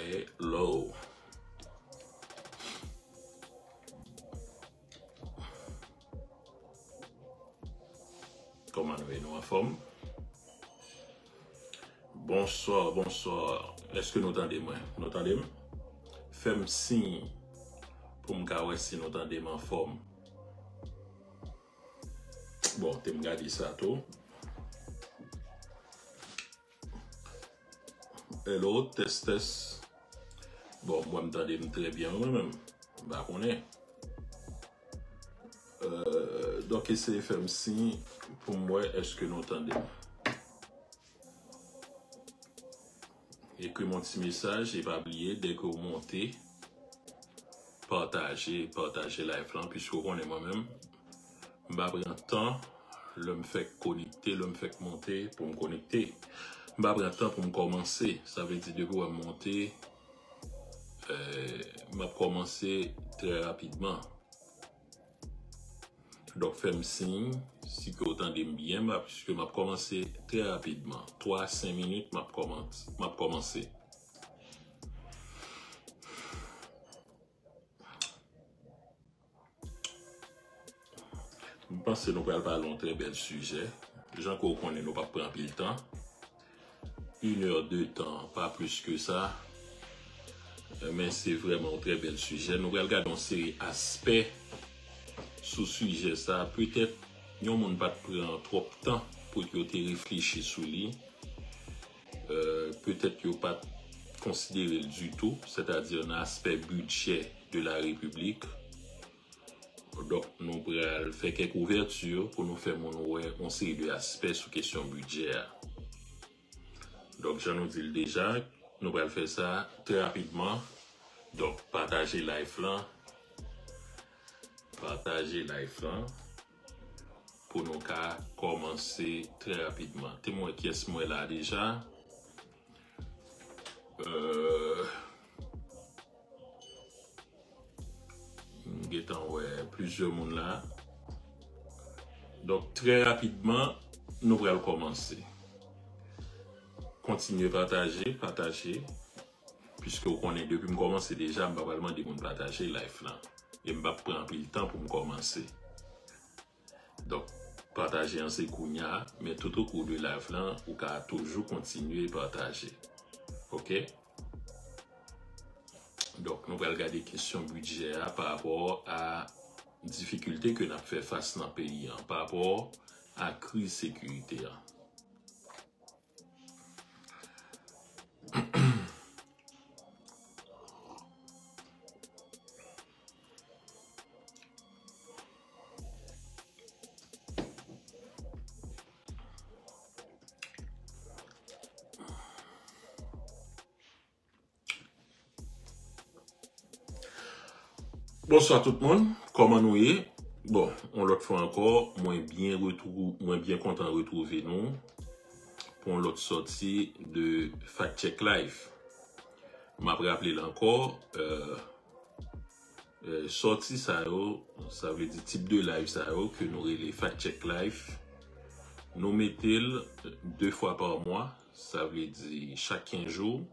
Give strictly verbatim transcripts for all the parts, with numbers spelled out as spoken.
Hello. Kòman nou ye? Nou anfòm? Bonswa, bonswa. Èske nou tande mwen? Nou tande m? Fè m siy pou m ka wè si nou tande m anfòm. Bon, te m gade sa tou. Hello, tès, tès. Bon, mwen m tande m trè byen, mwen menm. M pa konnen. Euh, donk, eseye fè m siy pou m wè èske nou tande m. Ekri m yon ti mesaj e pa bliye, dèke w monte, pataje, pataje live lan, piske w konnen mwen menm, m pa pran tan, lè m fèk konekte, lè m fèk monte pou m konekte. M pa pran tan pou m kòmanse. Sa vle di, depi w wè m monte, euh, m ap kòmanse trè rapidman. Donk, fè m siy si ke w tande m byen, m ap, piske m ap kòmanse trè rapidman. Twa, senk minit, m ap kòmanse, m ap kòmanse. M panse nou pral pale yon trè bèl sijè. Jan ke w konnen, nou p ap pran anpil tan. Inè de tan, pa plis ke sa. Men se vrèman yon trè bèl sijè. Nou pral gade yon seri aspè sou sijè sa. Petèt, yon moun pa t pran twòp tan pou yo te reflechi sou li. Euh, petèt yo pa t konsidere l ditou, sètadi nan aspè bidjè de la Repiblik. Donk, nou pral fè kèk ouvèti pou nou fè moun wè yon seri de aspè sou kesyon bidjè a. Donk, jan nou di l deja, nou pral fè sa trè rapidman. Donk, pataje live lan. Pataje live lan pou nou ka kòmanse trè rapidman. Te m wè kiyès m wè la deja. Euh, M gentan wè plizyè moun la. Donk, trè rapidman, nou pral kòmanse. Kontinye pataje, pataje. Piske w konnen, depi m kòmanse deja, m pa pral mande moun pataje live lan. E m p ap pran anpil tan pou m kòmanse. Donk, pataje an se kounya, men tout au cours de live lan, ou ka toujou kontinye pataje. Oke? Donk, nou pral gade kesyon bidjè a pa rapò a difikilte ke n ap fè fas nan peyi an, pa rapò a kriz sekirite an. Bonswa tout moun, kòman nou ye? Bon, yon lòt fwa ankò, mwen byen retwou-, mwen byen kontan retwouve nou pou yon lòt sòti de Fact Check Live. M ap raple l ankò, euh, euh, sòti sa yo, sa vle di tip de live sa yo ke nou rele Fact Check Live, nou mete l de fwa pa mwa, sa vle di chak kenz jou.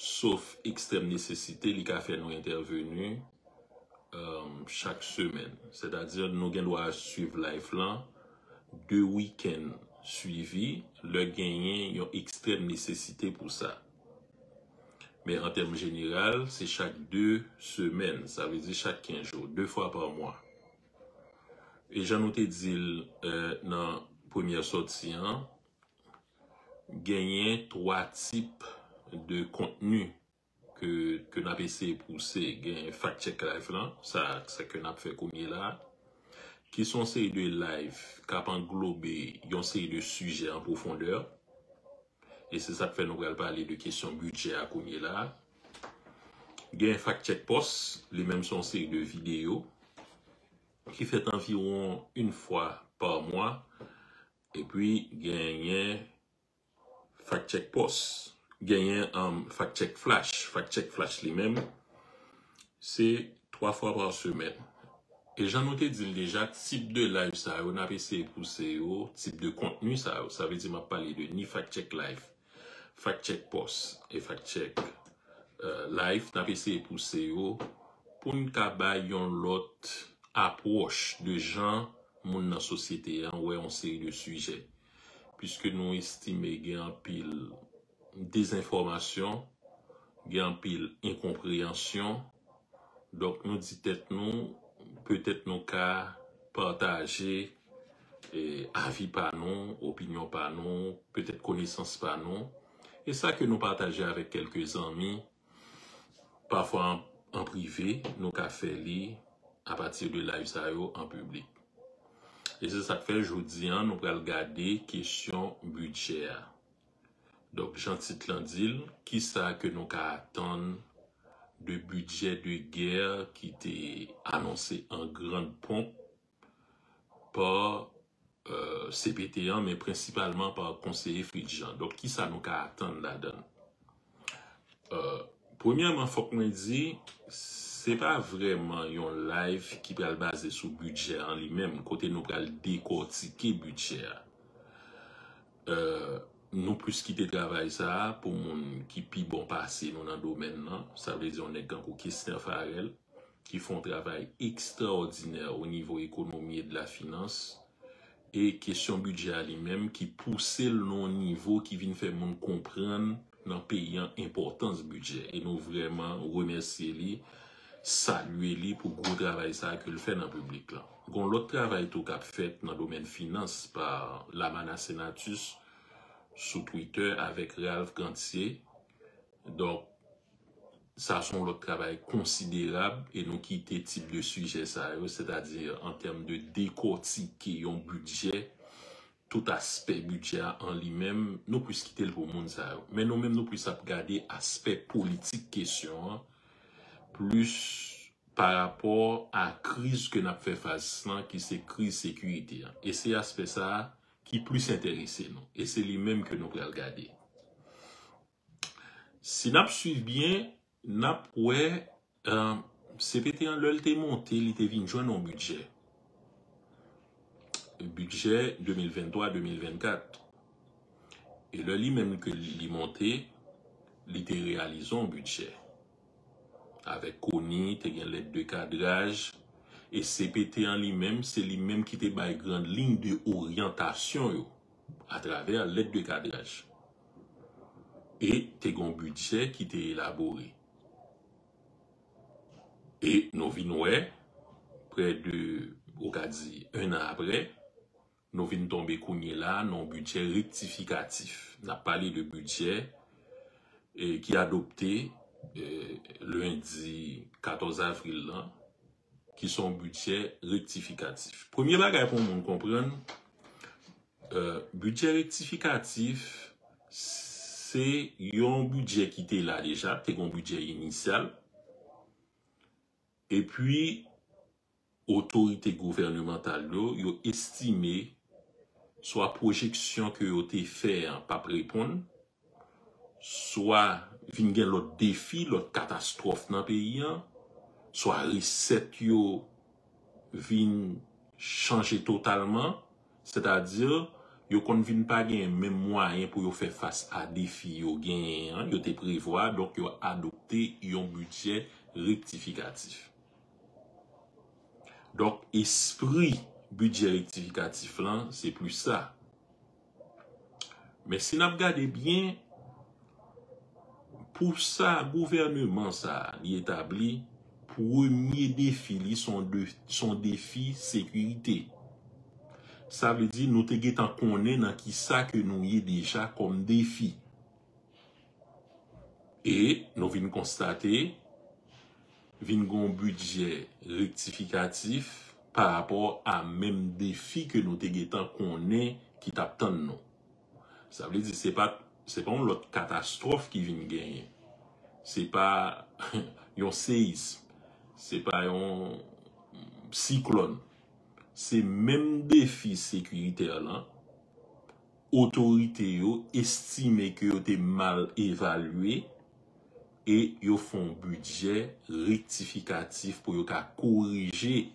Sof ekstrèm nesesite, li ka fè nou entèveni, um, chak semèn. Sètadi, nou gen dwa swiv live lan de wikenn swivi, lè genyen yon ekstrèm nesesite pou sa. Men an tèm jeneral, se chak de semèn, sa vle di chak kenz jou, de fwa pa mwa. E jan nou te di l, eh, nan premyè sòti an, genyen twa tip de kontni ke, ke n ap eseye pouse. Gen Fact Check Live lan, sa, sa ke n ap fè kounye la, ki se yon seri de live k ap anglobe yon seri de sijè an pwofondè. E se sa k fè nou pral pale de kesyon bidjè a kounye la. Gen Fact Check Post, li menm se yon seri de videyo ki fèt anviwon yon fwa pa mwa. Epi genyen Fact Check Post, genyen, um, Fact Check Flash. Fact Check Flash li menm, se twa fwa pa semèn. E jan nou te di l deja, tip de live sa yo, n ap eseye pouse yo, tip de kontni sa yo. Sa vle di m ap pale de ni Fact Check Live, Fact Check Post e Fact Check live, n ap eseye pouse yo pou n ka bay yon lòt apwòch de jan moun nan sosyete an wè yon seri de sijè. Piske nou estime gen anpil dezenfòmasyon, gen anpil enkonpreyansyon. Donk, nou di tèt nou, petèt nou ka pataje eh, avi pa nou, opinyon pa nou, petèt konesans pa nou. E sa ke nou pataje avèk kèlke zanmi, pafwa an, an prive, nou ka fè li apati de live sa yo an piblik. E se sa k fè jodi an, nou pral gade kesyon bidjè a. Donk, jan tit lan di l, kisa ke nou ka atann de bidjè de gè ki te anonse an grann ponp pa eh, C P T an, men prensipalman pa konseye Fritz Jean. Donk, kisa nou ka atann ladan l? Eh, premyèman, fòk mwen di, se pa vrèman yon live ki pral baze sou bidjè an li menm, kote nou pral dekòtike bidjè a. Eh, nou plis kite travay sa a pou moun ki pi bon pase nou nan domèn nan, sa vle di yon nèg tankou Kester Farel, ki fè yon travay ekstraòdinè o nivo ekonomi e de la finans, e kesyon bidjè a li menm ki pouse l nan yon nivo ki vin fè moun konprann nan peyi an enpòtans bidjè. E nou vrèman remèsye li, salye li pou gwo travay sa a ke l fè nan piblik lan. Gon lòt travay tou k ap fèt nan domèn finans pa Lamana Senatus sou Twitter avèk Ralph Gantier. Donk, sa se yon lòt travay konsiderab e nou kite tip de sijè sa yo, sètadi an tèm de dekòtike yon bidjè, tout aspè bidjè a an li menm, nou plis kite l pou moun sa yo. Men nou menm, nou plis ap gade aspè politik kesyon an, plis pa rapò a kriz ke n ap fè fas lan, ki se kriz sekirite an. E se aspè sa a ki plis enterese nou. E se li menm ke nou pral gade. Si n ap swiv byen, n ap wè eh, C P T an, lè l te monte, li te vin jwenn yon bidjè. Bidjè de mil venntwa de mil vennkat. E lè li menm ke li monte, li te reyalize yon bidjè. Avèk Koni, te gen lèt de kadraj, e C P T an li menm, se li menm ki te bay grann liy de oryantasyon yo atravè lèt de kadraj. E te gen yon bidjè ki te elabore. E nou vin wè, prè de, ou ka di, en an apre, nou vin tonbe kounye la nan yon bidjè rektifikatif. N ap pale de bidjè eh, ki adopte eh, lendi katòz avril lan, ki se yon bidjè rektifikatif. Premye bagay pou moun konprann, eh, bidjè rektifikatif, se yon bidjè ki te la deja, te gen yon bidjè inisyal. Epi, otorite gouvènemantal yo, yo estime swa pwojeksyon ke yo te fè an p ap reponn, swa vin gen lòt defi, lòt katastwòf nan peyi an, swa resèt yo vin chanje totalman, sètadi yo konn vin pa gen menm mwayen pou yo fè fas a defi yo genyen an, yo te prevwa, donk yo adopte yon bidjè rektifikatif. Donk, espri bidjè rektifikatif lan, se plis sa. Men si n ap gade byen, pou sa gouvèneman sa a li etabli, premye defi li se yon de, se yon defi sekirite. Sa vle di nou te gentan konnen nan kisa ke nou ye deja kòm defi. E nou vin konstate, vin gen yon bidjè rektifikatif pa rapò a menm defi ke nou te gentan konnen ki t ap tann nou. Sa vle di se pa, se pa yon lòt katastwòf ki vin genyen. Se pa yon seyis. Se pa yon siklòn. Se menm defi sekiritè lan. Otorite yo estime ke yo te mal evalye e yo fè yon bidjè rektifikatif pou yo ka korije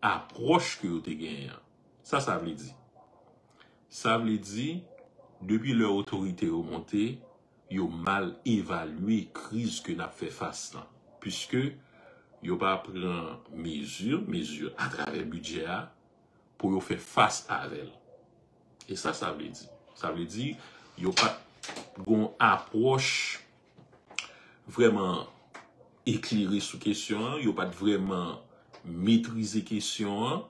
apwòch ke yo te genyen an. Sa sa vle di? Sa vle di, depi lè otorite yo monte, yo mal evalye kriz ke n ap fè fas lan, piske yo pa pran mezi, mezi atravè bidjè a pou yo fè fas avè l. E sa, sa vle di. Sa vle di, yo pa t gon apwòch vrèman eklere sou kesyon an, yo pa t vrèman metrize kesyon an.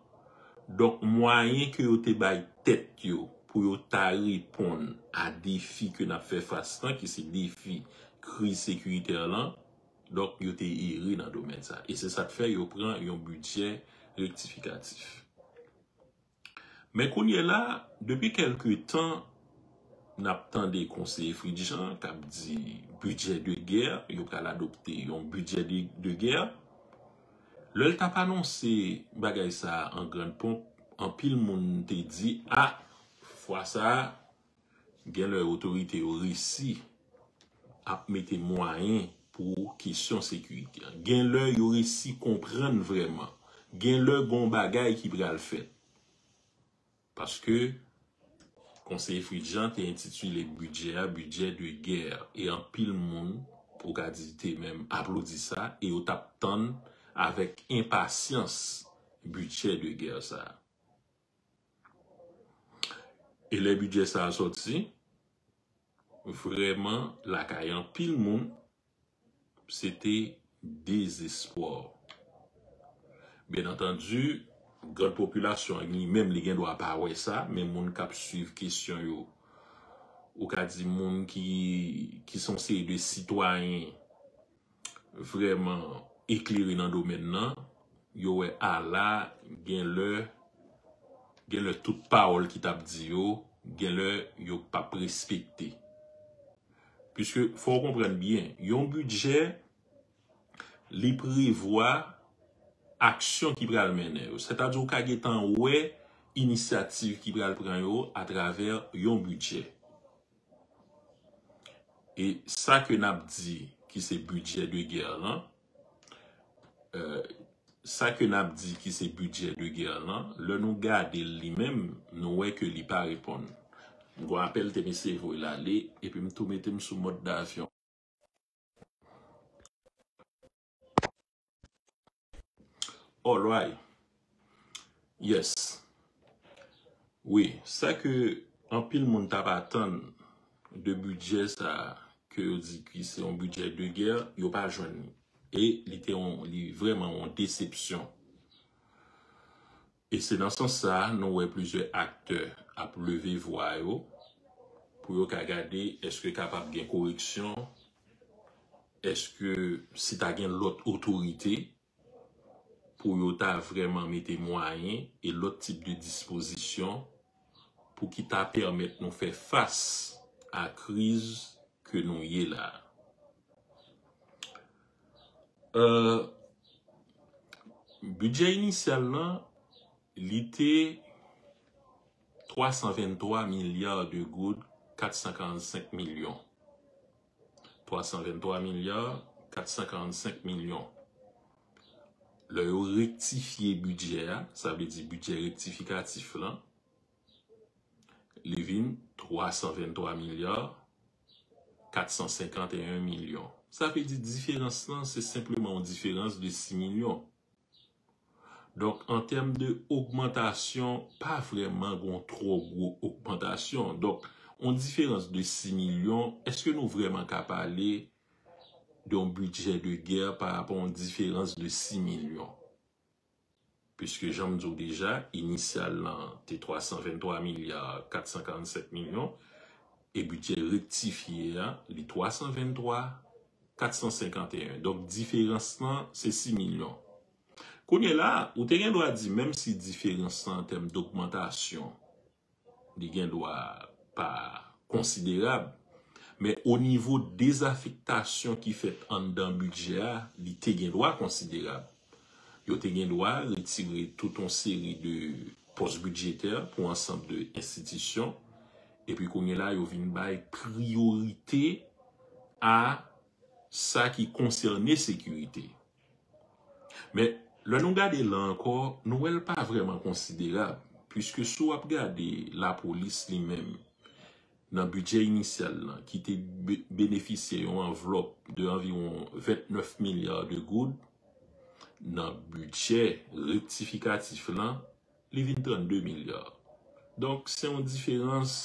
Donk, mwayen ke yo te bay tèt yo pou yo ta reponn a defi ke n ap fè fas lan, ki se defi kriz sekiritè lan, donk, yo te ere nan domèn sa. E se sa k fè yo pran yon bidjè rektifikatif. Men kounye la, depi kèlke tan, n ap tande konseye Fritz Jean k ap di bidjè de gè, yo pral adopte yon bidjè de, de gè. Lè l t ap anonse bagay sa a an grann ponp, anpil moun te di, a, fwa sa a, gen lè otorite yo resi ap mete mwayen pou kesyon sekirite a. Gen lè yo resi konprann vrèman. Gen lè gon bagay ki pral fèt. Paske konseye Fritz Jean te entitile bidjè a bidjè de gè. E anpil moun, ou ka di, te menm aplodi sa, e yo t ap tann avèk enpasyans bidjè de gè sa a. E lè bidjè sa a sòti, vrèman, lakay anpil moun, se te dezespwa. Byen antandi, grann popilasyon an li menm, li gen dwa pa wè sa, men moun k ap swiv kesyon yo, ou ka di moun ki, ki se yon seri de sitwayen vrèman eklere nan domèn nan, yo wè ala gen lè, gen lè tout pawòl ki t ap di yo, gen lè yo p ap respekte. Piske fò w konprann byen, yon bidjè, li prevwa aksyon ki pral mennen yo. Sètadi ou ka gentan wè inisyativ ki pral pran yo atravè yon bidjè. E sa ke n ap di ki se bidjè de gè lan, euh, sa ke n ap di ki se bidjè de gè lan, lè nou gade l li menm, nou wè ke li pa reponn. M gon apèl te mesye voye l ale, epi m tou mete m sou mòd davyon. Alright. Yes. Wi, sa ke anpil moun t ap atann de bidjè sa ke yo di ki se yon bidjè de gè, yo pa jwenn li. E li te yon, li vrèman yon desepsyon. E se nan sans sa a, nou wè plizyè aktè ap leve vwa yo pou yo ka gade èske kapab gen koreksyon, èske si ta gen lòt otorite pou yo ta vrèman mete mwayen e lòt tip de dispozisyon pou ki ta pèmèt nou fè fas a kriz ke nou ye la. Euh, bidjè inisyal lan, li te twa san venntwa milya de goud, kat san karannsenk milyon. Twa san venntwa milya, kat san karannsenk milyon. Lè yo rektifye bidjè a, sa vle di bidjè rektifikatif lan, li vin twa san venntwa milya, kat san senkanteyen milyon. Sa vle di diferans lan, se senpleman yon diferans de sis milyon. Donk, an tèm de ogmantasyon, pa vrèman gon twò gwo ogmantasyon. Donk, yon diferans de sis milyon, èske nou vrèman ka pale de yon bidjè de gè pa rapò yon diferans de sis milyon? Piske, jan m di w deja, inisyal lan te twa san venntwa milya kat san karannsenk milyon, e bidjè rektifye a, li twa san venntwa kat san senkanteyen. Donk, diferans lan, se sis milyon. Kounye la, ou te gen dwa di, menm si diferans lan an tèm dogmantasyon, li gen dwa pa konsiderab, men o nivo dezafektasyon ki fèt anndan bidjè a, li te gen dwa konsiderab. Yo te gen dwa retire tout yon seri de pòs bidjetè pou ansanm de enstitisyon, epi kounye la, yo vin bay priyorite a sa ki konsène sekirite. Men, lè nou gade la ankò, nou wè l pa vrèman konsiderab, piske si w ap gade lapolis li menm, nan bidjè inisyal lan, ki te be- benefisye yon anvlòp de anviwon vennèf milya de goud, nan bidjè rektifikatif lan, li vin trannde milya. Donk, se yon diferans,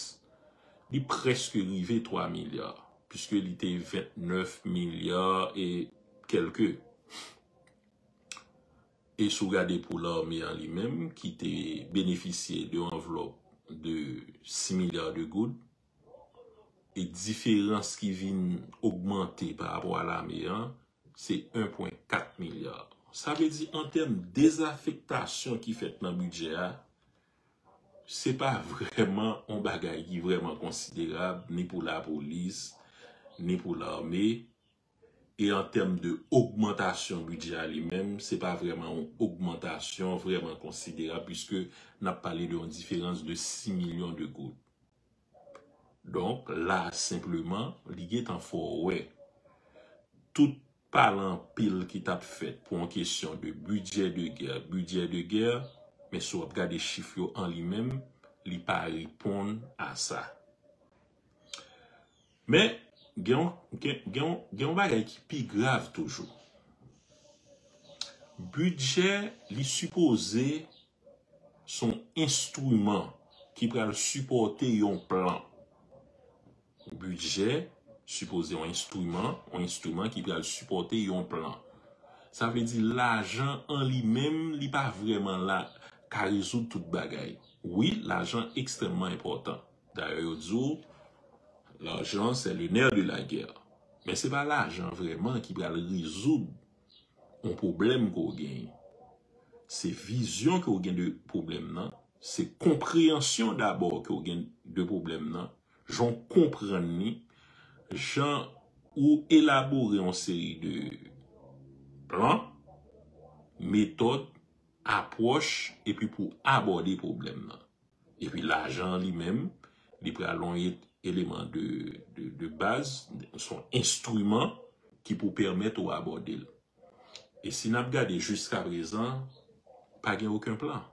li prèske rive twa milya, piske li te vennèf milya e kèlke. E si w gade pou lame an li menm, ki te benefisye de yon anvlòp de sis milya de goud, e diferans ki vin ogmante pa rapò a lame an, se en pwen kat milya. Sa vle di, an tèm dezafektasyon ki fèt nan bidjè a, se pa vrèman yon bagay ki vrèman konsiderab, ni pou lapolis, ni pou lame. E an tèm de ogmantasyon bidjè a li menm, se pa vrèman yon ogmantasyon vrèman konsiderab, piske n ap pale de yon diferans de sis milyon de goud. Donk, la, senpleman, li gentan fè w wè tout pale anpil ki t ap fèt pou yon kesyon de bidjè de gè, bidjè de gè, men si w ap gade chif yo an li menm, li pa reponn a sa. Men, gen yon, gen, gen yon, gen yon bagay ki pi grav toujou. Bidjè, li sipoze se yon enstriman ki pral sipòte yon plan. Bidjè sipoze yon enstriman, yon enstriman ki pral sipòte yon plan. Sa vle di lajan an li menm, li pa vrèman la ka rezoud tout bagay. Wi, lajan ekstrèmman enpòtan. Dayè, yo di w, l'argent, c'est le nerf de la guerre. Men se pa lajan vrèman ki pral rezoud yon pwoblèm ke w genyen. Se vizyon ke w gen de pwoblèm nan, se konpreyansyon dabò ke w gen de pwoblèm nan, jan w konprann li, jan ou elabore yon seri de plan, metòd, apwòch, epi pou abòde pwoblèm nan. Epi lajan an li menm, li pral yon e- eleman de, de, de baz, se yon enstriman ki pou pèmèt ou abòde l. E si n ap gade jiska prezan, pa gen okenn plan.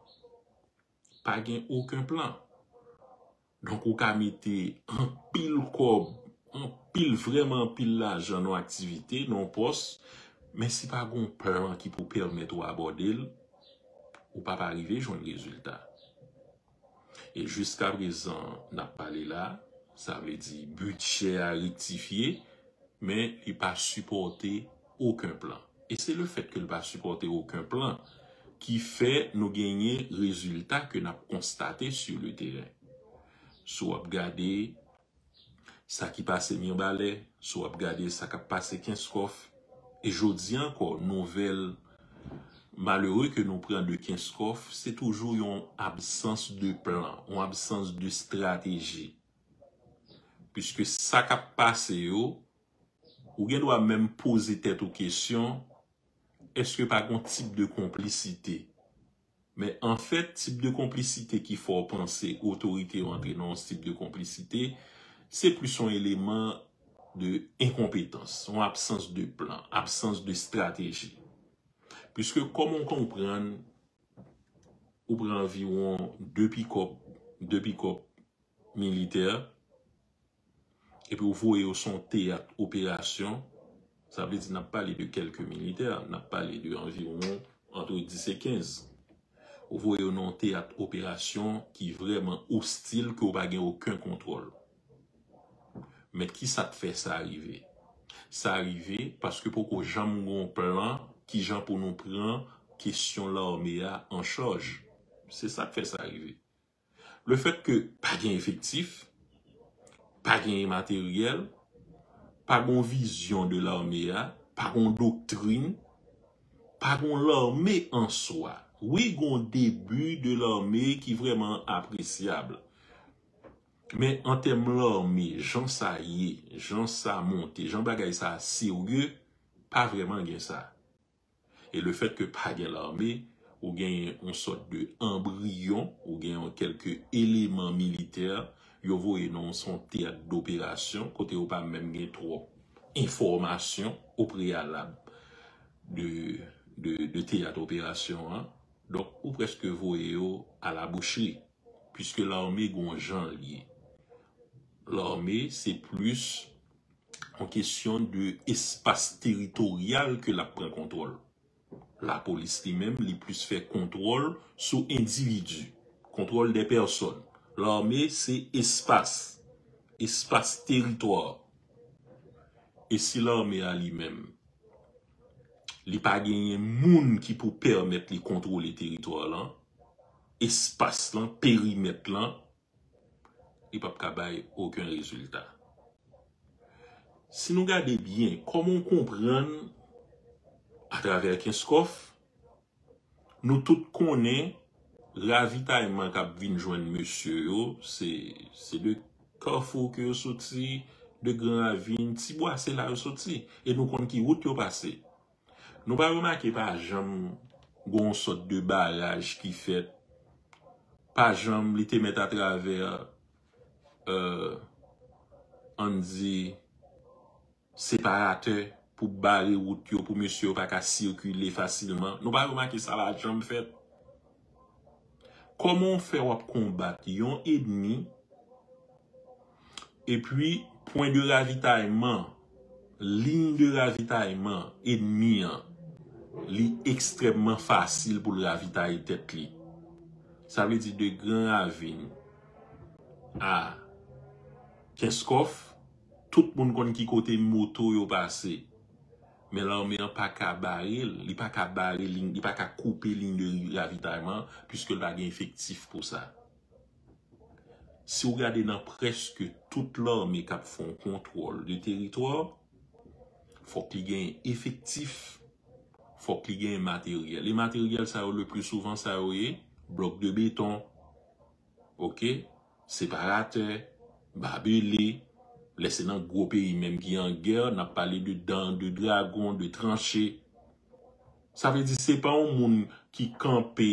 Pa gen okenn plan. Donk, ou ka mete anpil kòb, anpil, vrèman anpil lajan nan yon aktivite, nan yon pòs, men si pa gen yon plan ki pou pèmèt ou abòde l, ou p ap rive jwenn rezilta. E jiska prezan, n ap pale la, sa vle di bidjè a rektifye, men li pa sipòte okenn plan. E se lefèt ke l pa sipòte okenn plan ki fè nou genyen rezilta ke n ap konstate sur le terrain. Si w ap gade sa ki pase Mibalè, si w ap gade sa k ap pase Kenskòf, e jodi ankò, nouvèl malere ke nou pran de Kenskòf, se toujou yon absans de plan, yon absans de estrateji. Piske sa k ap pase yo, ou gen dwa menm poze tèt ou kesyon, èske pa gen yon tip de konplisite? Men anfèt, tip de konplisite ki fè w panse otorite yo antre nan yon tip de konplisite, se plis yon eleman de enkonpetans, yon absans de plan, absans de estrateji. Piske kòm ou konprann, ou pran anviwon de pikòp, de pikòp militè, epi ou voye yo sou yon teyat operasyon, sa vle di n ap pale de kèlke militè, n ap pale de anviwon antre dis e kenz. Ou voye yo nan yon teyat operasyon ki vrèman ostil, ke w pa gen okenn kontwòl. Men ki sa k fè sa rive? Sa rive paske poko janm gen yon plan kijan pou nou pran kesyon lame a an chaj. Se sa k fè sa rive. Lefèt ke pa gen efektif, pa gen materyèl, pa gen yon vizyon de lame a, pa gen yon doktrin, pa gen yon lame an swa. Wi, gen yon debi de lame ki vrèman apresyab. Men an tèm lame, jan sa ye, jan sa monte, jan bagay sa serye, pa vrèman gen sa. E lefèt ke pa gen lame, ou genyen yon sòt de anbriyon, ou genyen kèlke eleman militè, yo voye nan yon teyat doperasyon, kote yo pa menm gen twòp enfòmasyon o preyalab de, de, de teyat operasyon an. Donk, ou prèske voye yo a la bouchri, piske lame gon jan l ye. Lame, se plis yon kesyon de espas teritoryal ke l ap pran kontwòl. Lapolis li menm, li plis fè kontwòl sou endividi, kontwòl de pèsòn. Lame, se espas, espas teritwa. E si lame a li menm, li pa genyen moun ki pou pèmèt li kontwole teritwa lan, espas lan, perimèt lan, li p ap ka bay okenn rezilta. Si nou gade byen, kòman w konprann atravè Kenskòf, nou tout konnen ravitayman k ap vin jwenn mesye yo, se, se de Kafou ke yo soti, de Gran Ravin, Tibwa, se la yo soti. E nou konn ki wout yo pase. Nou pa remake pa janm gon sòt de baraj ki fèt, pa janm li te mèt atravè, euh, ann di, separatè pou bare wout yo, pou mesye yo pa ka sikile fasilman. Nou pa remake sa pa janm fèt. Kòman w fè w ap konbat yon enmi, epi pwen de ravitayman, liy de ravitayman enmi an, li ekstrèmman fasil pou l ravitaye tèt li? Sa vle di de Gran Ravin a Kenskòf, tout moun konn ki kote moto yo pase. Men lame an pa ka bare l, li pa ka bare liy, li pa ka koupe liy de ravitayman, piske l pa gen efektif pou sa. Si w gade nan prèske tout lame k ap fè yon kontwòl de teritwa, fòk li genyen efektif, fòk li genyen materyèl. E materyèl sa yo, le pli souvan, sa yo ye blòk de beton, oke, separatè, babele. Lè se nan gwo peyi menm ki an gè, n ap pale de dan de dragon, de tranche. Sa vle di se pa yon moun ki kanpe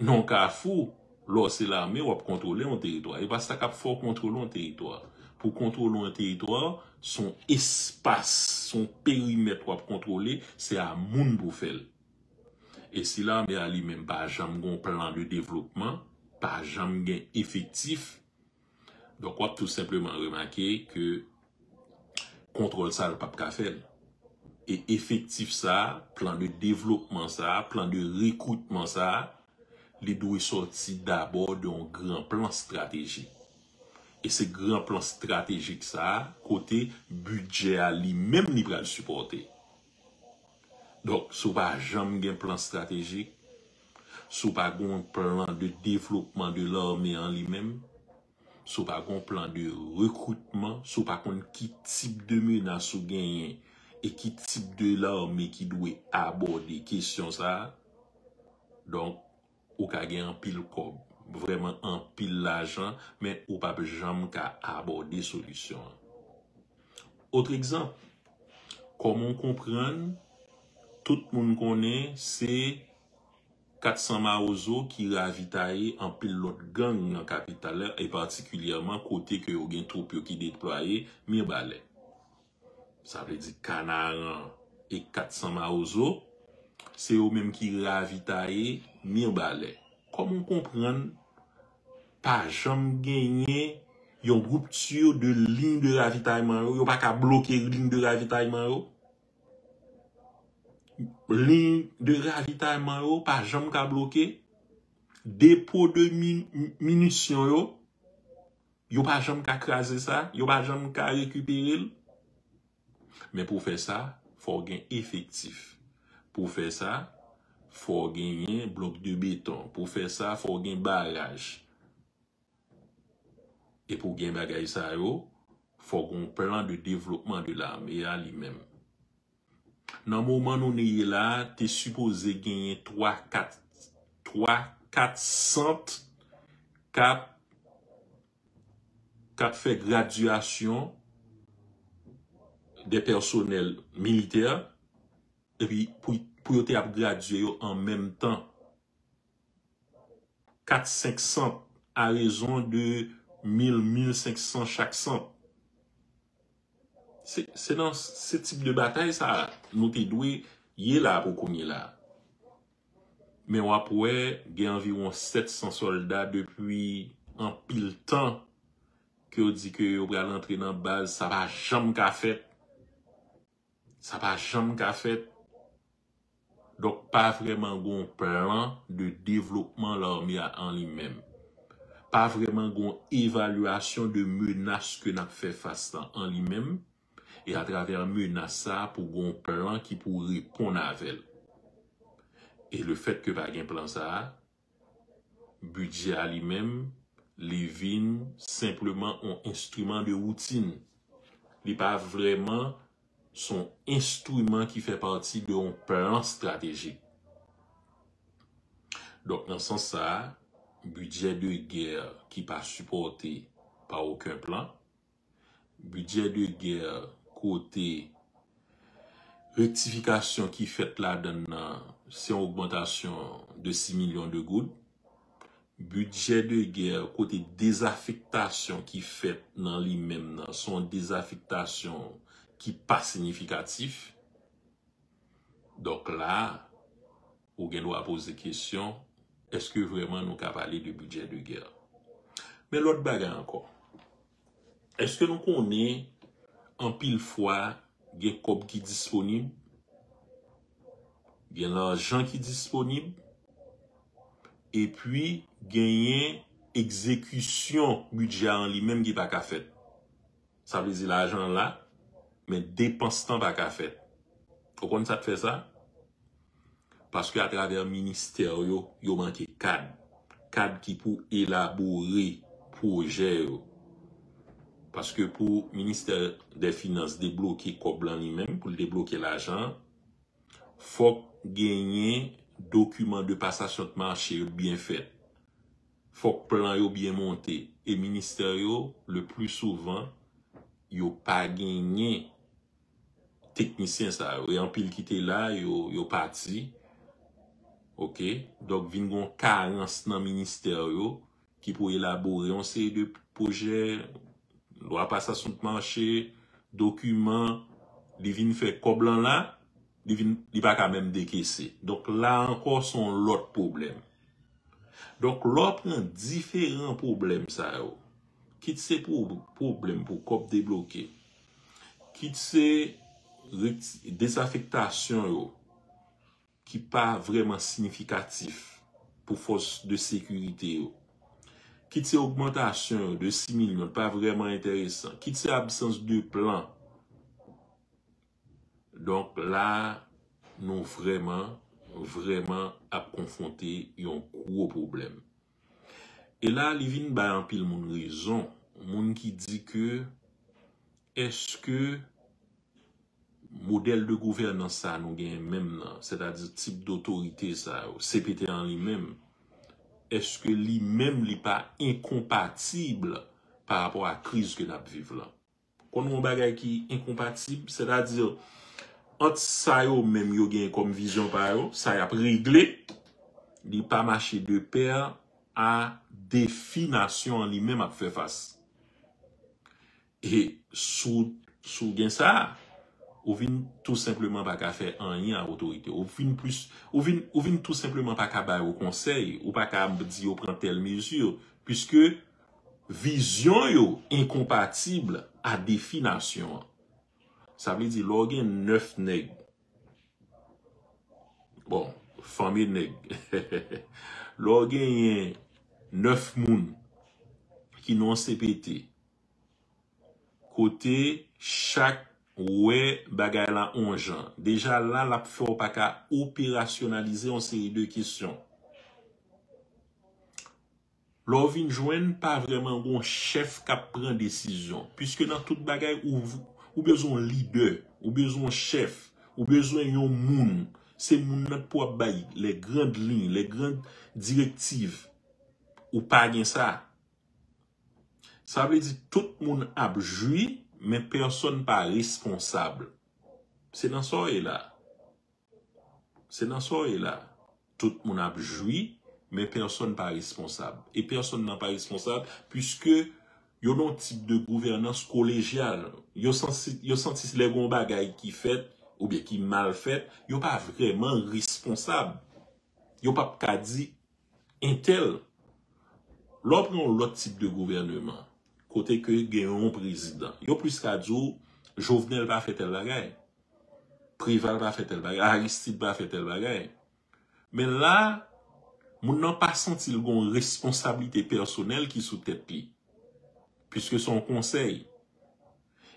nan yon kafou, lè w se lame, w ap kontwole yon teritwa. E pa sa k ap fè w kontwole yon teritwa. Pou kontwole yon teritwa, se yon espas, se yon perimèt w ap kontwole, se a moun pou fè l. E si lame a li menm pa janm gen yon plan de devlopman, pa janm gen efektif, donk w ap tou senpleman remake ke kontwòl sa a l p ap ka fè l. E efektif sa a, plan de devlopman sa a, plan de rekritman sa a, li dwe sòti dabò de yon gran plan estratejik. E se gran plan estratejik sa a, kote bidjè a li menm li pral sipòte. Donk, si w pa janm gen plan estratejik, si w pa gen yon plan de devlopman de lame an li menm, si w pa gen yon plan de rekritman, si w pa konn ki tip de menas ou genyen e ki tip de lame ki dwe abòde kesyon sa a, donk, ou ka gen anpil kòb, vrèman anpil lajan, men ou p ap janm ka abòde solisyon an. Otre egzanp, kòman w konprann, tout moun konnen se kat san Mawozo ki ravitaye anpil lòt gang nan kapital la, e patikilyèman kote ke yo gen twoup yo ki deplwaye, Mibalè. Sa vle di Kanaran e kat san Mawozo, se yo menm ki ravitaye Mibalè. Kòman w konprann pa janm genyen yon ripti de liy de ravitayman yo, yo pa ka bloke liy de ravitayman yo? Liy de ravitayman yo pa janm ka bloke. Depo de mi-, minisyon yo, yo pa janm ka kraze sa, yo pa janm ka rekipere l. Men pou fè sa, fò w gen efektif. Pou fè sa, fò w genyen blòk de beton. Pou fè sa, fò w gen baraj. E pou gen bagay sa yo, fò w gen yon plan de devlopman de lame a li menm. Nan moman nou ye la, te sipoze genyen twa, kat, twa, kat sant k ap, k ap fè gradyasyon de pèsonèl militè, epi pou, pou yo te ap gradye yo an menm tan. Kat, senk sant, a rezon de mil, mil senk san chak sant. Se, se nan se tip de batay sa nou te dwe ye la pou kounye la. Men w ap wè, gen anviwon sèt san sòlda depi anpil tan ke yo di ke yo pral antre nan baz, sa pa janm ka fèt. Sa pa janm ka fèt. Donk, pa vrèman gon plan de devlopman lame a an li menm. Pa vrèman gon evalyasyon de menas ke n ap fè fas la an li menm. E atravè menas sa a, pou gon plan ki pou reponn avè l. E le fèt ke pa gen plan sa a, bidjè a li menm, li vin senpleman yon enstriman de woutin. Li pa vrèman s on enstriman ki fè pati de yon plan estratejik. Donk, nan sans sa a, bidjè de gè ki pa sipòte pa okenn plan, bidjè de gè kote rektifikasyon ki fèt ladan l nan, se yon ogmantasyon de sis milyon de goud. Bidjè de gè kote dezafektasyon ki fèt nan li menm nan, se yon dezafektasyon ki pa siyifikatif. Donk la, ou gen dwa poze kesyon, èske vrèman nou ka pale de bidjè de gè? Men lòt bagay ankò, èske nou konnen anpil fwa gen kòb ki disponib, gen lajan ki disponib, epi genyen egzekisyon bidjè an li menm ki pa ka fèt? Sa vle di lajan an la, men depans lan pa ka fèt. Ou konn sa k fè sa? Paske atravè ministè yo, yo manke kad. Kad ki pou elabore pwojè yo. Paske pou ministè dè finans debloke kòb lan li menm, pou l debloke lajan an, fòk genyen dokiman de pasasyon de mache yo byen fèt. Fòk plan yo byen monte. E ministè yo, le pli souvan, yo pa genyen teknisyen sa yo. E anpil ki te la, yo, yo pati. Oke? Donk, vin gon karans nan ministè yo ki pou elabore yon seri de pwojè, lwa pasasyon de mache, dokiman, li vin fè kòb lan la, li vin, li pa ka menm dekese. Donk, la ankò, se yon lòt pwoblèm. Donk, lè w pran diferan pwoblèm sa yo, kit se pwo-, pwoblèm pou kòb debloke, kit se reti-, dezafektasyon yo ki pa vrèman siyifikatif pou fòs de sekirite yo, kit se ogmantasyon yo de sis milyon pa vrèman enteresan, kit se absans de plan. Donk la, nou vrèman, vrèman ap konfwonte yon gwo pwoblèm. E la, li vin bay anpil moun rezon, moun ki di ke èske modèl de gouvènans sa nou genyen menm nan, sètadi tip dotorite sa yo, C P T an li menm, èske li menm li pa enkonpatib pa rapò a kriz ke n ap viv lan? Konn yon bagay ki enkonpatib, sètadi ant sa yo menm yo genyen kòm vizyon pa yo, sa y ap regle, li pa mache de pè a defi nasyon an li menm ap fè fas. E si w, si w gen sa, ou vin tou senpleman pa ka fè anyen a otorite. Ou vin plis, ou vin, ou vin tou senpleman pa ka ba yo konsèy, ou pa ka di yo pran tèl mezi, piske vizyon yo enkonpatib a defi nasyon an. Sa vle di, lè w gen nèf nèg, bon, fanm e nèg, lè w genyen nèf moun ki nan yon C P T, kote chak wè bagay la on jan, deja la, l ap fè w pa ka operasyonalize yon seri de kesyon. Lè w vin jwenn, pa vrèman gon chèf k ap pran desizyon. Piske nan tout bagay, ou, ou bezwen yon lidè, ou bezwen yon chèf, ou bezwen yon moun. Se moun nan k pou ap bay les grandes lignes, les grandes directives. Ou pa gen sa. Sa vle di tout moun ap jwi, men pèsonn pa responsab. Se nan sa w ye la. Se nan sa w ye la. Tout moun ap jwi, men pèsonn pa responsab. E pèsonn nan pa responsab, piske yo nan yon tip de gouvènans kolejyal. Yo santi, yo santi lè gon bagay ki fèt, oubyen ki mal fèt, yo pa vrèman responsab. Yo p ap ka di entèl. Lè w pran yon lòt tip de gouvèneman, kote ke gen yon prezidan. Yo plis ka di w, Jovenel pa fè tèl bagay. Preval pa fè tèl bagay. Aristide pa fè tèl bagay. Men la, moun nan pa santi l gon responsablite pèsonèl ki sou tèt li. Piske se yon konsèy.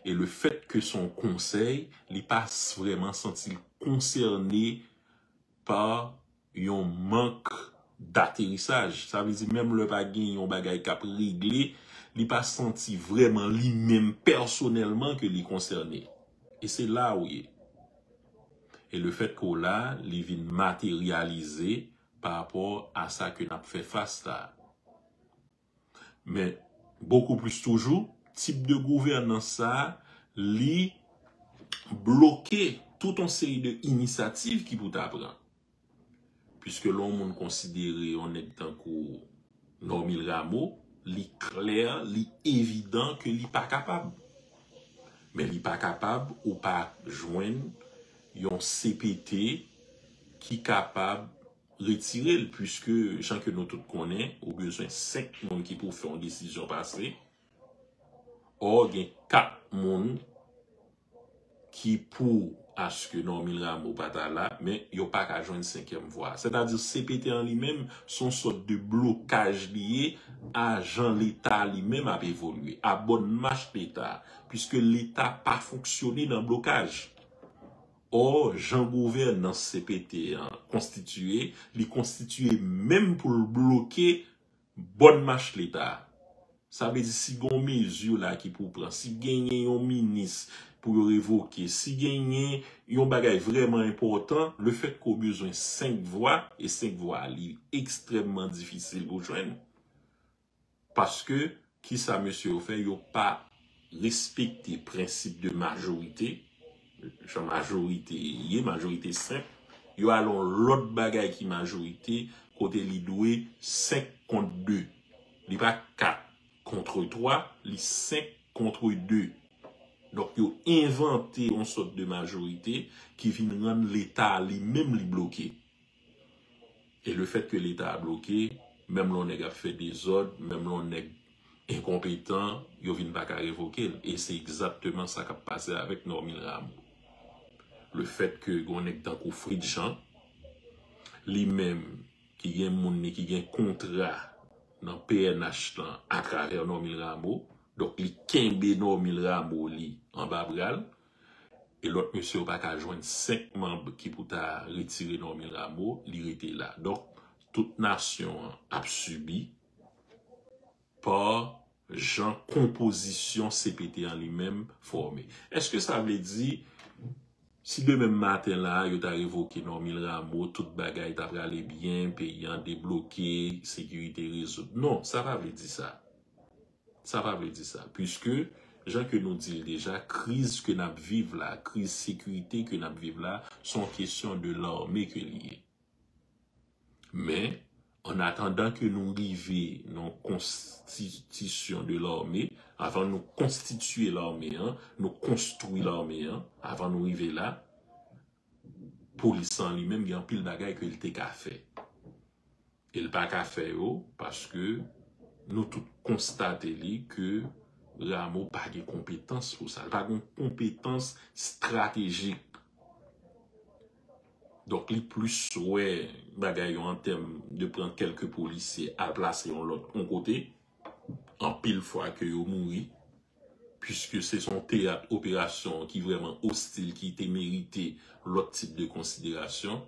E le fèt ke se yon konsèy, li pa s-, vrèman santi l konsène pa yon mank daterisaj. Sa vle di, menm lè pa gen yon bagay k ap regle, li pa santi vrèman li menm pèsonèlman ke li konsène. E se la ou ye. E le fèt ke w la, li vin materyalize pa rapò a sa ke n ap fè fas la. Men, bokou plis toujou, tip de gouvènans sa a, li bloke tout yon seri de inisyativ ki pou ta pran. Piske lè yon moun konsidere yon nèg tankou Normil Rameau, li klè, li evidan ke li pa kapab. Men li pa kapab, ou pa jwenn yon C P T ki kapab retire l, piske, jan ke nou tout konnen, ou bezwen senk moun ki pou fè yon desizyon pase. Ò, gen kat moun ki pou aske Normil Rameau pa ta la, men yo pa ka jwenn senkyèm vwa. Sètadi, C P T an li menm, se yon sòt de blokaj li ye a jan Leta li menm ap evolye, a bòn mach Leta, piske Leta pa fonksyone nan blokaj. Ò, jan gouvènans C P T an konstitiye, li konstitiye menm pou l bloke bòn mach Leta. Sa vle di, si gen yon mezi la ki pou pran, si genyen yon minis pou yo revoke, si genyen yon bagay vrèman enpòtan, le fèt ke w bezwen senk vwa, e senk vwa li ekstrèmman difisil pou jwenn. Paske, kisa mesye yo fè? Yo pa respekte prensip de majorite, jan majorite ye, majorite senp. Yo al yon lòt bagay ki majorite, kote li dwe senk kont de. Li pa kat kont twa, li senk kont de. Donk, yo envante yon sòt de majorite ki vin rann Leta li menm li bloke. E le fèt ke Leta a bloke, menm lè yon nèg ap fè dezòd, menm lè yon nèg enkonpetan, yo vin pa ka revoke l. E se egzakteman sa k ap pase avèk Normil Rameau. Le fèt ke gen yon nèg tankou Fritz Jean, li menm ki gen moun li ki gen kontra nan P N H lan atravè Normil Rameau, donk li kenbe Normil Rameau li anba bra l, e lòt mesye yo pa ka jwenn senk manm ki pou ta retire Normil Rameau, li rete la. Donk, tout nasyon an ap sibi pa jan konpozisyon C P T an li menm fòme. Èske sa vle di, si demen maten la, yo ta revoke Normil Rameau, tout bagay ta prale byen, peyi an debloke, sekirite rezoud? Non, sa pa vle di sa. Sa pa vle di sa. Piske, jan ke nou di l deja, kriz ke n ap viv la, kriz sekirite ke n ap viv la, se yon kesyon de lame ke li ye. Men, an atandan ke nou rive nan konstitisyon de lame, avan nou konstitiye lame an, nou konstwi lame an, avan nou rive la, polis lan li menm gen anpil bagay ke l te ka fè. E l pa ka fè yo, paske nou tout konstate li ke Rameau pa gen konpetans pou sa. Li pa gen konpetans estratejik. Donk, li plis wè bagay yo an tèm de pran kèlke polisye al plase yon lòt yon kote, anpil fwa ke yo mouri, piske se yon teyat operasyon ki vrèman ostil, ki te merite lòt tip de konsiderasyon.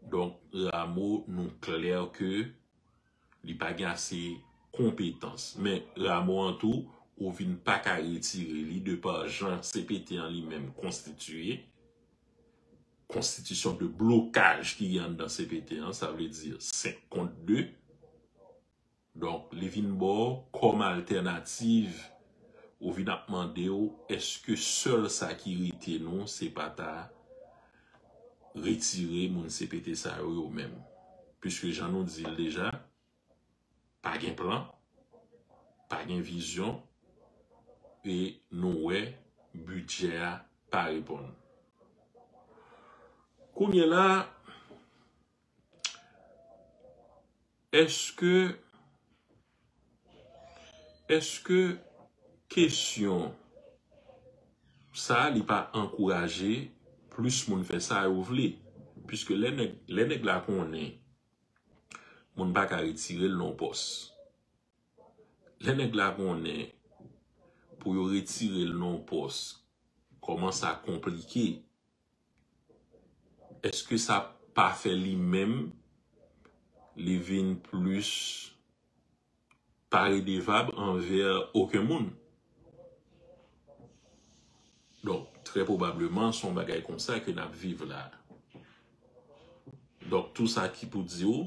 Donk, Rameau, nou klè ke li pa gen ase konpetans. Men Rameau an tou, ou vin pa ka retire li de pa jan C P T an li menm konstitiye. Konstitisyon de blokaj ki gen anndan C P T an, sa vle di senk kont de. Donk, li vin ba w kòm altènativ, ou vin ap mande w, èske sèl sa ki rete nou, se pa ta retire moun C P T sa yo, yo menm? Piske jan nou di l deja, pa gen plan, pa gen vizyon, e nou wè bidjè a pa reponn. Kounye la, èske, èske Kesyon sa, li pa ankouraje plis moun fè sa yo vle. Piske lè nèg, lè nèg la konnen moun pa ka retire l nan pòs. Lè nèg la konnen pou yo retire l nan pòs, kòman sa konplike. Èske sa pa fè li menm, li vin plis pa redevab anvè okenn moun? Donk, trè pwobableman, se yon bagay konsa ke n ap viv la. Donk, tou sa ki pou di w,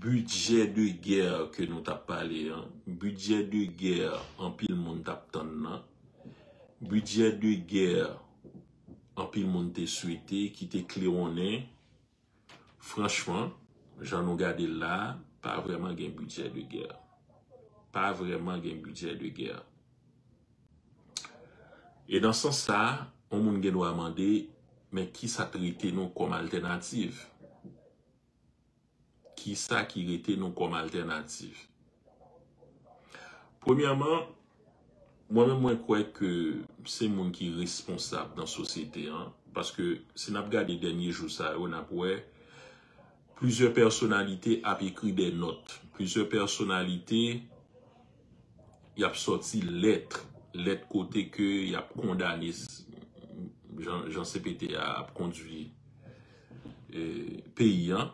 bidjè de gè ke nou t ap pale an, bidjè de gè anpil moun t ap tann nan, bidjè de gè anpil moun te swete, ki te klewonnen, franchman, jan nou gade l la, pa vrèman gen bidjè de gè. Pa vrèman gen bidjè de gè. E nan sans sa, yon moun gen dwa mande, men kisa t rete nou kòm altènativ? Kisa ki rete nou kòm altènativ? Premyèman, mwen menm mwen kwè ke se moun ki responsab nan sosyete an, paske si n ap gade dènye jou sa yo, n ap wè plizyè pèsonalite ap ekri de nòt, plizyè pèsonalite y ap sòti lèt, lèt kote ke y ap kondane jan, jan C P T a ap kondui eh, peyi an.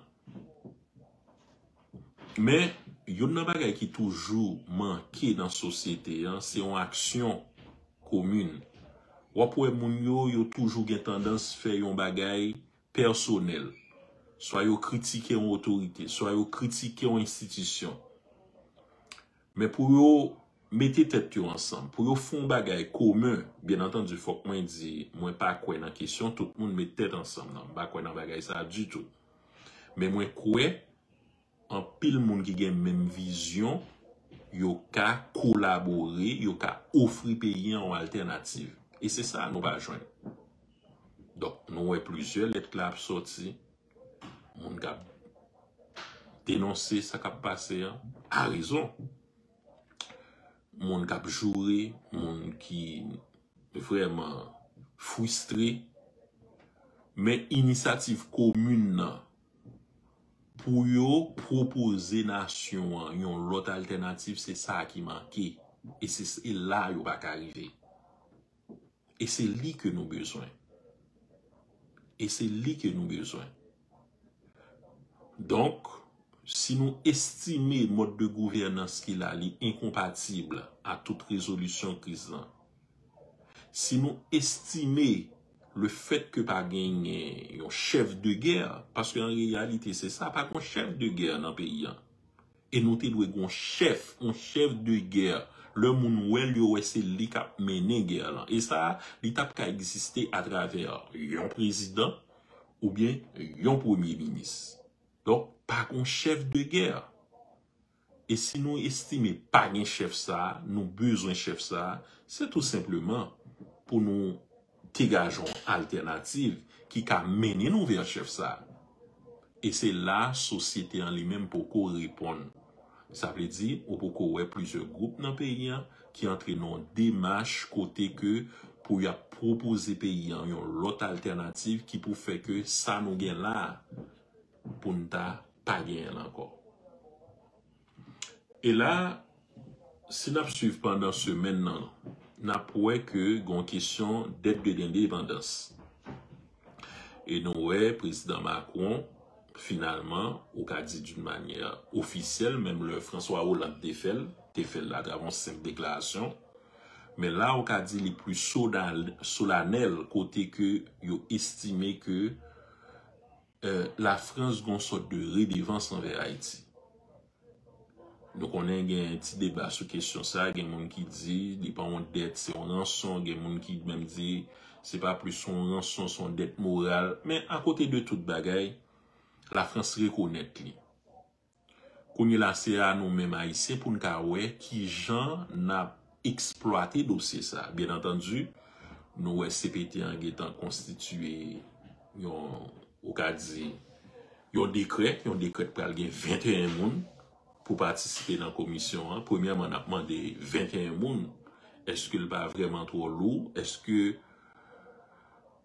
Men, youn nan bagay ki toujou manke nan sosyete an, se yon aksyon komin. W ap wè moun yo, yo toujou gen tandans fè yon bagay pèsonèl. Swa yo kritike yon otorite, swa yo kritike yon enstitisyon. Men pou yo mete tèt yo ansanm, pou yo fè yon bagay komen, byen antandi, fòk mwen di, mwen pa kwè nan kesyon tout moun met tèt ansanm nan. M pa kwè nan bagay sa a ditou. Men mwen kwè, anpil moun ki gen menm vizyon, yo ka kolabore, yo ka ofri peyi an yon altènativ. E se sa nou pa jwenn. Donk, nou wè plizyè lèt la ap sòti, moun k ap denonse sa k ap pase an, a rezon. Moun k ap joure, moun ki vrèman fristre. Men inisyativ komin nan pou yo pwopoze nasyon an yon lòt altènativ, se sa ki manke. E se, se la yo pa ka rive. E se li ke nou bezwen. E se li ke nou bezwen. Donk, si nou estime mòd de gouvènans ki la, li enkonpatib a tout rezolisyon kriz lan, si nou estime le fèt ke pa genyen yon chèf de gè, paske an reyalite se sa, pa gen chèf de gè nan peyi an. E nou te dwe gen yon chèf, yon chèf de gè. Lè moun wè l, yo wè se li k ap mennen gè lan. E sa, li t ap ka egziste atravè yon prezidan oubyen yon premye minis. Donk, pa gen yon chèf de gè. E si nou estime pa gen chèf sa a, nou bezwen chèf sa a, se tou senpleman pou nou degaje yon altènativ ki ka mennen nou vè chèf sa a. E se la sosyete an li menm poko reponn. Sa vle di, ou poko wè plizyè gwoup nan peyi an ki antre nan yon demach kote ke pou y ap pwopoze peyi an yon lòt altènativ ki pou fè ke sa nou gen la a, pou n ta pa genyen l ankò. E la, si n ap swiv pandan semèn nan, n ap wè ke gen yon kesyon dèt de lendepandans. E nou wè prezidan Macron, finalman, ou ka di d'une manière officielle, menm lè François Hollande te fè l, te fè l atravè yon senp deklarasyon. Men la, ou ka di li pli solanèl, kote ke yo estime ke eh, Lafrans gen yon sòt de redevans anvè Ayiti. Nou konnen gen ti deba sou kesyon sa, gen moun ki di li pa yon dèt, se yon ranson, gen moun ki menm di se pa plis yon ranson, se yon dèt moral. Men akote de tout bagay, Lafrans rekonèt li. Kounye la, se a nou menm Ayisyen pou n ka wè kijan n ap eksplwate dosye sa. Byen antandi, nou wè C P T an gentan konstitiye yon, ou ka di, yon dekrè, yon dekrè k pral gen venteyen moun pou patisipe nan komisyon an. Premyèman, n ap mande venteyen moun, Èske l pa vrèman twò lou? Èske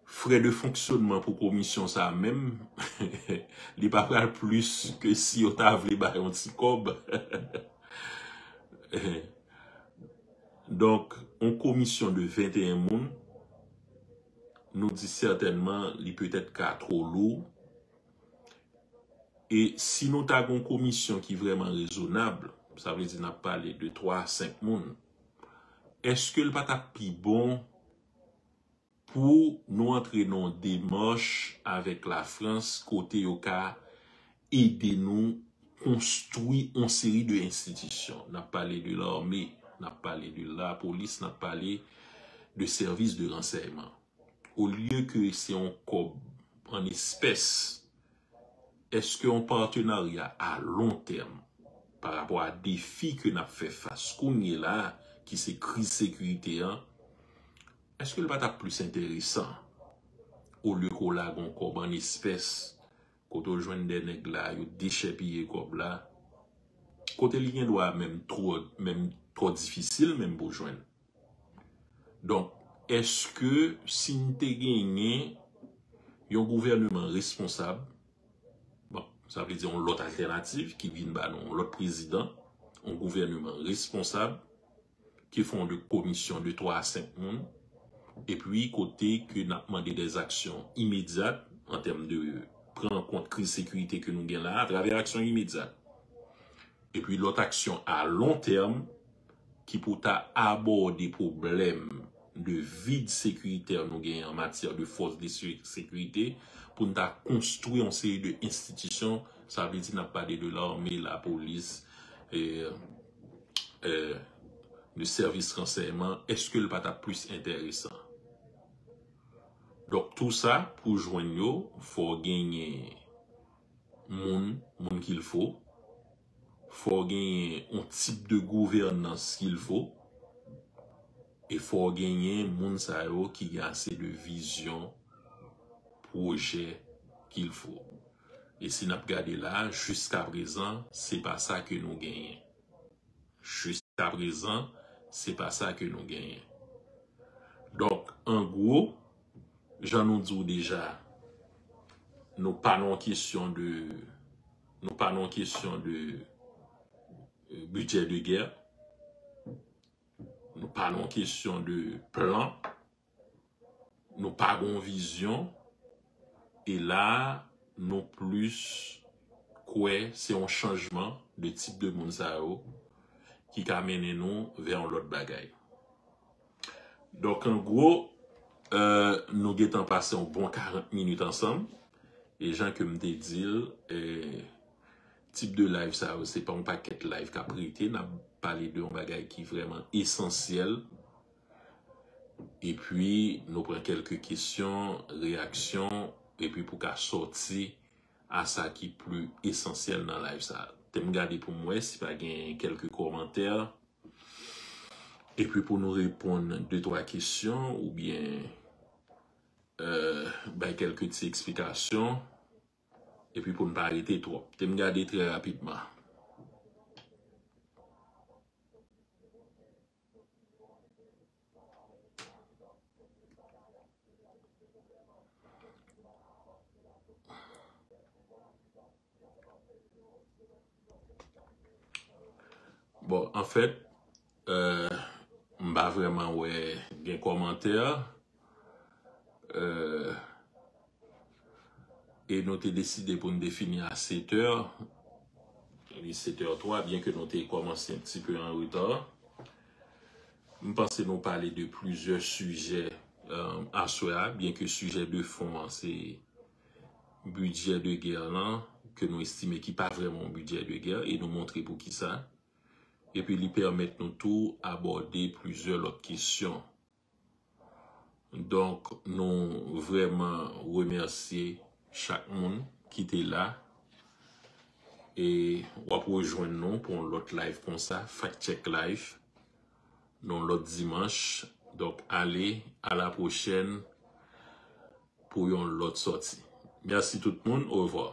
frè de fonksyonman pou komisyon sa a menm, li pa pral plis ke si yo ta vle bay yon ti kòb? Donk, yon komisyon de venteyen moun, nou di sètènman, li petèt ka twò lou. E si nou ta gen yon komisyon ki vrèman rezonab, sa vle di n ap pale de twa a senk moun, èske l pa t ap pi bon pou nou antre nan yon demach avèk Lafrans kote yo ka ede nou konstwi yon seri de enstitisyon? N ap pale de lame, n ap pale de lapolis, n ap pale de sèvis de ransèyman. Olye ke se yon kòb an espès, èske yon patenarya a lon tèm pa rapò a defi ke n ap fè fas kounye la a, ki se kriz sekirite an, èske l pa t ap plis enteresan olye ke w lage yon kòb an espès, kote w jwenn de nèg la, yo dechèpiye kòb la, kote li gen dwa menm twò, menm twò difisil menm pou jwenn? Donk, èske si n te genyen yon gouvèneman responsab, bon, sa vle di yon lòt altènativ ki vin ba nou yon lòt prezidan, yon gouvèneman responsab ki fè yon de komisyon de twa a senk moun, epi kote ke n ap mande dèzaksyon imedyat an tèm de pran an kont kriz sekirite ke nou gen la a, atravè aksyon imedyat. Epi lòt aksyon a lon tèm ki pou ta abòde pwoblèm de vid sekiritè nou genyen an matyè de fòs de se-, sekirite, pou n ta konstwi yon seri de enstitisyon, sa vle di n ap pale de lame, lapolis, e, e, de sèvis ransèyman, èske l pa t ap plis enteresan? Donk, tou sa, pou jwenn yo, fò w genyen moun, moun qu'il faut, fò w genyen yon tip de gouvènans qu'il faut, e fò w genyen moun sa yo ki gen ase de vizyon, pwojè qu'il faut. E si n ap gade la, jiskaprezan, se pa sa ke nou genyen. Jiskaprezan, se pa sa ke nou genyen. Donk, an gwo, jan nou di w deja, nou pa nan yon kesyon de, nou pa nan yon kesyon de, euh, bidjè de gè. Nou pa nan yon kesyon de plan. Nou pa gen yon vizyon. E la, nou plis kwè se yon chanjman de tip de moun sa yo ki ka mennen nou vè yon lòt bagay. Donk, an gwo, euh, nou gentan pase yon bon karant minit ansanm. E jan ke m te di l, eh, tip de live sa yo, se pa yon pakèt live k ap rete. N ap pale de yon bagay ki vrèman esansyèl. Epi, nou pran kèlke kesyon, reyaksyon, epi pou ka sòti a sa ki pli esansyèl nan live sa. Te m gade pou m wè si pa gen kèlke kòmantè. Epi pou nou reponn de twa kesyon oubyen, euh, bay kèlke ti eksplikasyon. Epi pou n pa rete twòp. Te m gade trè rapidman. Bon, anfèt, euh, m pa vrèman wè gen kòmantè. Euh, e nou te deside pou n te fini a sèt è, li sèt è twa, byen ke nou te kòmanse un petit peu en retard. M panse nou pale de plizyè sijè, euh, aswè a, byen ke sijè de fon an se bidjè de gè lan, ke nou estime ki pa vrèman yon bidjè de gè, e nou montre poukisa. Epi li pèmèt nou tou abòde plizyè lòt kesyon. Donk, nou vrèman remèsye chak moun ki te la. E w ap rejwenn nou pou yon lòt live konsa, Fact Check Live, nan yon lòt dimanch. Donk, ale, a la pwochèn pou yon lòt sòti. Mèsi tout moun, orevwa.